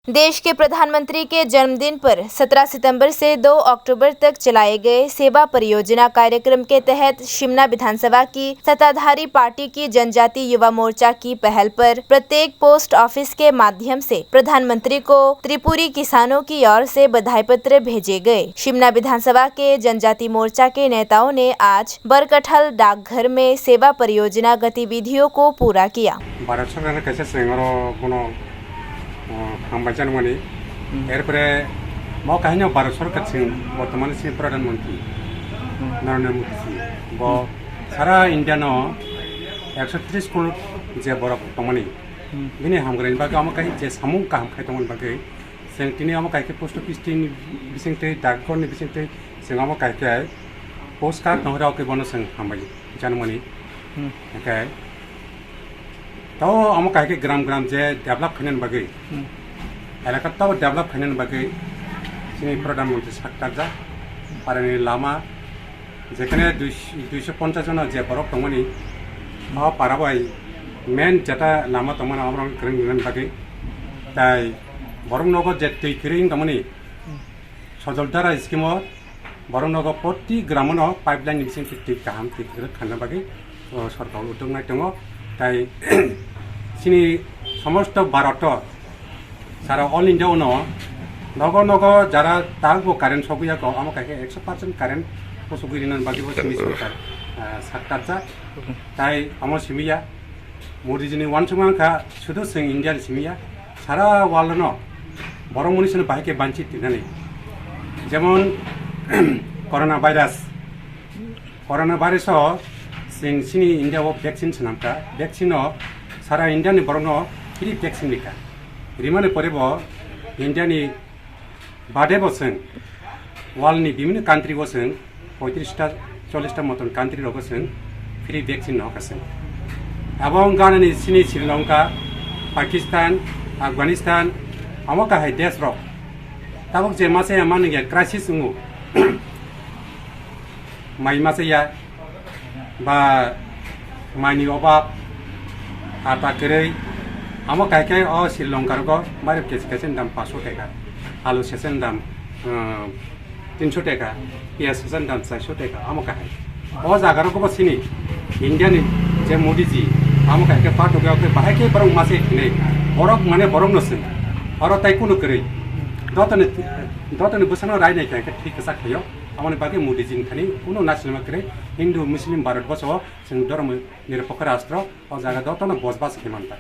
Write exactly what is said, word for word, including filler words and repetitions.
देश के प्रधानमंत्री के जन्मदिन पर सत्रह सितंबर से दो अक्टूबर तक चलाए गए सेवा परियोजना कार्यक्रम के तहत शिमला विधानसभा की सत्ताधारी पार्टी की जनजाति युवा मोर्चा की पहल पर प्रत्येक पोस्ट ऑफिस के माध्यम से प्रधानमंत्री को त्रिपुरी किसानों की ओर से बधाई पत्र भेजे गए। शिमला विधानसभा के जनजाति मोर्चा के नेताओं ने आज बरकठल डाकघर में सेवा परियोजना गतिविधियों को पूरा किया। भारत सरकार ने कैसे सेंगरो कोनो hambai chani mani. Hmm. Erpore bo kahino Bharat Sarkar sing bortomani sing Pradhan Mantri Hmm. Narendra Modi sing. Bo Hmm. sara India no ekso tris crore je borok tongmani. Hmm. Bini hamgrai bagwi amo kahi je samung kaham khai tongmani bagwi. Sing tini amo kahi post office tini bising tei, dakghor ni bising tei, sing amo kahi postcard no rok bono sing hambai chani mani. Hmm. Hingke to amo kahi gram gram je develop khainani bagwi, Hmm. elaka to develop khainani bagwi chini Pradhan Mantri saktarjak, parani lama, jekhane dui, duiso ponchas jono je borok tongmani, o para bai main jeta lama tongmani, oborok kwrwng rinani bagwi, tai borok nogo je twi kwrwi wng tongmani, Sojol Dara scheme o borok nogo proti gramo no pipeline ni bising twi kaham twi kwrwk khanna bagwi, o, sorkar uddog nai tongo. Tai chini somosto Bharat o sara all India o no nogo nogo jara tabuk bo current sogwi ya ko, amo kaisa ekso percent current bosogwi rina bagwi bo chini sorkar, ah, saktarjak. Tai amo simi ya. Modi jini uansukma wngkha, sudu chwng India ni simi ya, sara world no borok muni sino bahai khe banchi tinani. Jemon, corona virus, corona virus o chwng chini India o vaccine swnamkha, vaccine o sara India ni borok no free vaccine rikha. Rimani pore bo India ni bade bo chwng world ni bibhinno country o chwng poitris ta, chollish ta moton country rogo chwng free vaccine no hoka chwng. Abo wngkha nini chini Sri Lanka, Pakistan, Afghanistan, amo kahai desh rok. Tabuk je masa ya mani ya crisis wngo. Mai masa ya, ba maini obab, ata kwrwi, amo kaikai o Sri Lanka rogo mairok kesi kesi ni dam paso teka, alu sesen dam, uh, tinso teka, piyaj sesen dam chaiso teka, amo kahai. O jaga rogo bo chini India ni je Modi ji, amo kaikai pato gaya khe bahai khe borok mase khinai, borok mane borok no sing, oro tai kunu kwrwi, dotoni, dotoni bwsano rai nai kaikai thik kwchak khaio, amoni bagwi Modi ji ni thani kunu nasilma kwrwi. Hindu, Muslim, Bharat boso o chwng dhormo nirapokho rastro, o jaga jotono bosbas khe manthai.